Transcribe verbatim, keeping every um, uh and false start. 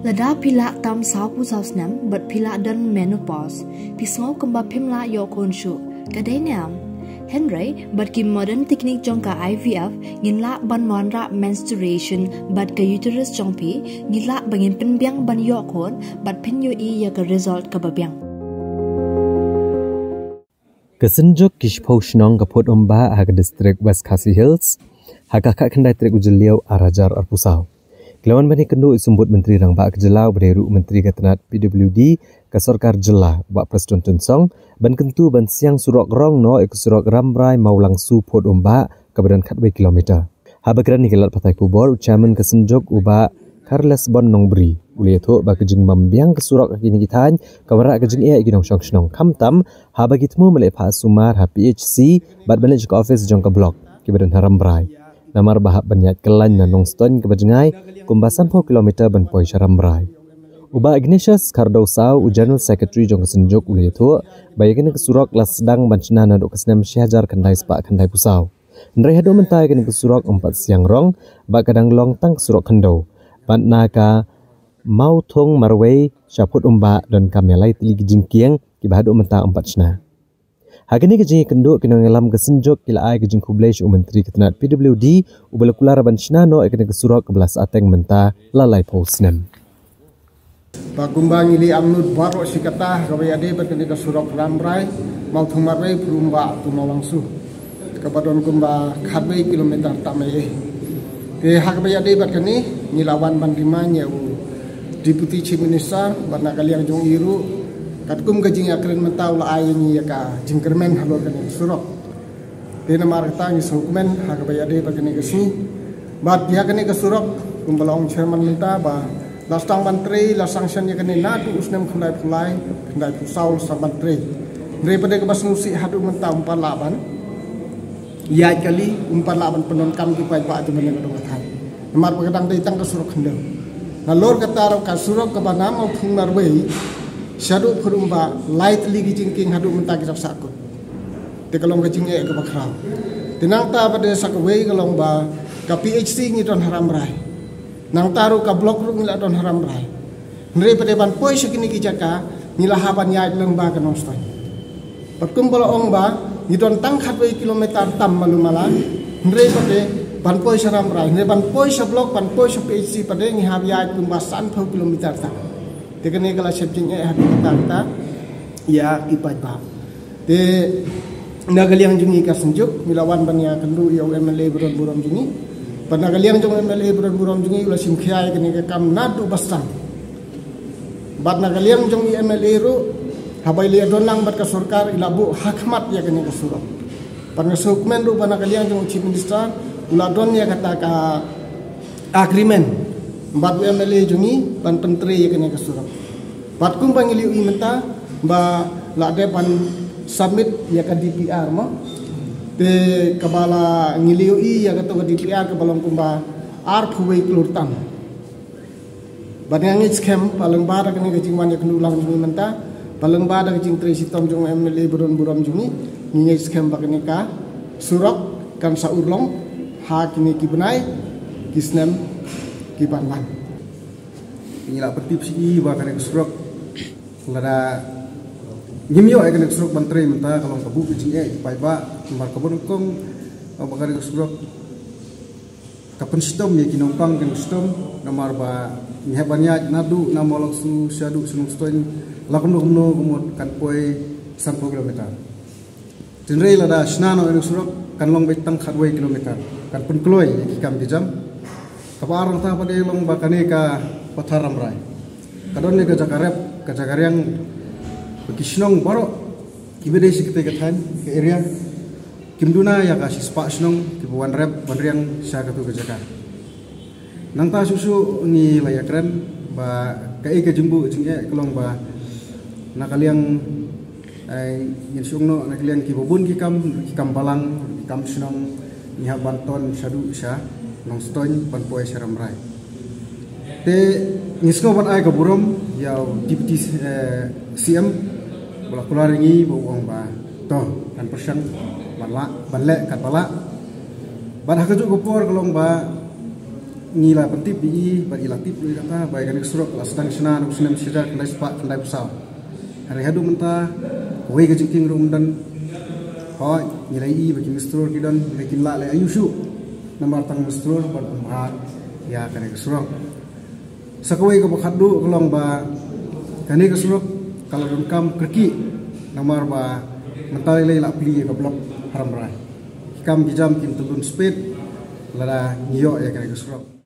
Lada phi lah tam sawphew saw snem bad phi lah don menopause, phi sngew kumba phim lah ïoh khun shuh, ka dei ne em? Hynrei bad ki modern technique jong ka I V F, ngin lah ban wanrah menstruation bad ka uterus jong phi, ngin lah ba ngin pynbiang ban ïoh khun bad phin ïohi ïa ka result kaba biang. Ka Synjuk ki Shiphew Shnong ka Phut Umbah ha ka district West Khasi Hills ha ka khatkhyndai tarik u Jylliew ar hajar arphew saw ki la wan ban ïakynduh ïa u Symbud Myntri Rangbah ka Jylla uba dei ruh u Myntri ka tnat P W D ka Sorkar Jylla, u Bah Prestone Tynsong, ban kyntu ban siang surok rong noh ïa ka surok Rambrai Mawlangsu Phut Umbah kaba don khatwei kilometer. Haba kren ïa ki lad pathai khubor, u Chairman ka Synjuk, u Bah Charles Bon Nongbri, u la ïathuh ba ka jingbym biang ka surok ha kine ki thaiñ ka wanrah ka jingeh ïa ki nongshong shnong, khamtam haba ki thmu ban leit phah sumar ha P H C bad ban leit sha ka office jong ka block kiba don ha Rambrai, namar ba hap ban ïaid kyllaiñ na Nongstoiñ kaba jngai kumba sanphew kilometer ban poi sha Rambrai. U Bah Ignatius Khardew Saw, u General Secretary jong ka Synjuk, u la ïathuh ba ïa kane ka surok la sdang ban shna naduh ka snem shi hajar khyndai spah khyndai phew saw. Hynrei haduh mynta ïa kane ka surok ym pat siang rong, ba ka dang long tang ka surok khyndew. Bad na ka Mawthung Marwei sha Phut Umbah donkam ïa lai tylli ki jingkieng kiba haduh mynta ym pat shna. Ha kane ka jingïakynduh, ki nongïalam ka Synjuk ki la ai ka jingkhublei sha u Myntri ka tnat P W D uba la kular ban shna noh ïa kane ka surok kaba la sah teng mynta la laiphew snem. Ba kumba ngi la angnud baroh shi katta, ha kaba ïadei bad kane ka surok Rambrai Mawthung Marwei Phut Umbah to Mawlangsu, kaba don kumba khatwei kilometer tam ei ei. Te ha kaba ïadei bad kane, ngi la wan ban remind ïa u Deputy Chief Minister bad na ka liang jong i ruh, katkum ka jingïakren mynta u la ai ïa ngi ïa ka jingkyrmen halor kane ka surok. Te namar kata ngi sngewkmen ha kaba ïadei bad kane ka sngi. Bad ïa kane ka surok, kumba la ong Chairman mynta ba la sdang ban trei, la sanction ïa kane naduh u snem khyndai phew lai, khyndai phew saw la sdang ban trei. Hynrei pat de kaba sngewsih haduh mynta ym pat lah ban ïaid kali, ym pat lah ban pyndonkam ki paidbah jong kane ka dong ka thaiñ. Namar ba ka dang dei tang ka surok khyndew. Nalor kata ruh ka surok kaba na Mawthung Marwei shaduh Phut Umbah, lai tylli ki jingkieng haduh mynta ki dang sah kut. Te ka long ka jingeh kaba khraw. Te nangta pat de sa kawei ka long ba ka P H C ngi don ha Rambrai. Nangta ruh ka block ruh ngi la don ha Rambrai. Hynrei pat de ban poi sha kine ki jaka ngi la hap ban ïaid lyngba ka Nongstoiñ. Bad kumba la ong ba ngi don tang khatwei kilometer tam malu mala. Hynrei pat de ban poi sha Rambrai, hynrei ban poi sha block, ban poi sha P H C pat de ngi hap ïaid kumba sanphew kilometer tam. Te kane ka la shep jingeh haduh mynta ïa ki paidbah. Te na ka liang jong ngi ka Synjuk, ngi la wan ban ïakynduh ïa u M L A ba don burom jong ngi. Bad na ka liang jong u M L A ba don burom jong ngi, u la shim khia ïa kane ka kam naduh ba sdang. Bad na ka liang jong i M L A ruh, haba i la ïadon lang bad ka sorkar, i la buh ha khmat ïa kane ka surok. Bad nga sngewkmen ruh ba na ka liang jong u Chief Minister, u la don ïa kata ka agreement bad u M L A jong ngi ban pyntrei ïa kane ka surok. Bad kumba ngi la ïohi mynta ba la dep ban submit ïa ka D P R mo. Te kaba la ngi la ïohi ïa kato ka D P R kaba long kumba arphew wei klur tam. Bad nga ngeit skhem ba lyngba da kane ka jingwan ïakynduh lang jong ngi mynta, ba lyngba da ka jingtrei shitom jong u M L A ba don burom jong ngi, ngi ngeit skhem ba kane ka surok kan sa urlong ha kine ki bnai ki snem ki ban wan. Ngi la pyntip shi ba kane ka surok lada ngim ïoh ïa kane ka surok ban trei mynta ka long ka buh ka jingeh ki paidbah, namar kaba nyngkong ba kane ka surok ka pynshitom ïa ki nongpang ki nongshong shnong, namar ba ngi hap ban ïaid naduh na Mawlangsu shaduh sha Nongstoiñ la kumno kumno ka mut kan poi sanphew kilometer. Hynrei lada shna noh ïa kane ka surok kan long beit tang khatwei kilometer, kan pynkloi ïa ki kam ki jam. Kaba ar nangta pat de long ba kane ka Pathar Rambrai ka don ïa ka jaka rep, ka jaka riang, ba ki shnong baroh kiba dei sha katei ka thaiñ, ka area, kim duna ïa ka shispah shnong kiba wan rep wan riang sha kato ka jaka. Nangta shuh shuh ngi la ïakren ba kaei ka jingbuh jingeh ka long ba na ka liang, eh, ngin shong noh na ka liang kiba bun ki kam, ki kam balang, ki kam shnong, ngi hap ban ton shaduh sha Nongstoiñ ban poi sha Rambrai. Te ngi sngew ban ai ka burom ïa u Deputy, eh, C M ba la kular ïa ngi ba u ong ba to kan pyrshang ban lah, ban leh katba lah. Bad ha kajuh ka por ka long ba Ngi la pyntip ïa i bad i la tip ruh ïa kata ba ïa kane ka surok la sdang shna na u snem shi hajar khyndai spah khyndaiphew saw. Hynrei haduh mynta kawei ka jingkieng ruh ym don. Hooid, ngi la ïohi ba ki mistri ki don, hynrei kin lah leh aïu shuh namar tang mistri bad ym bha ïa kane ka surok. Sa kawei kaba khatduh ka long ba kane ka surok ka la donkam kyrkieh namar ba mynta lei lei la plie ïa ka block Haramrai. Ki kam ki jam kim tymmen spet lada ngi ïoh ïa kane ka surok.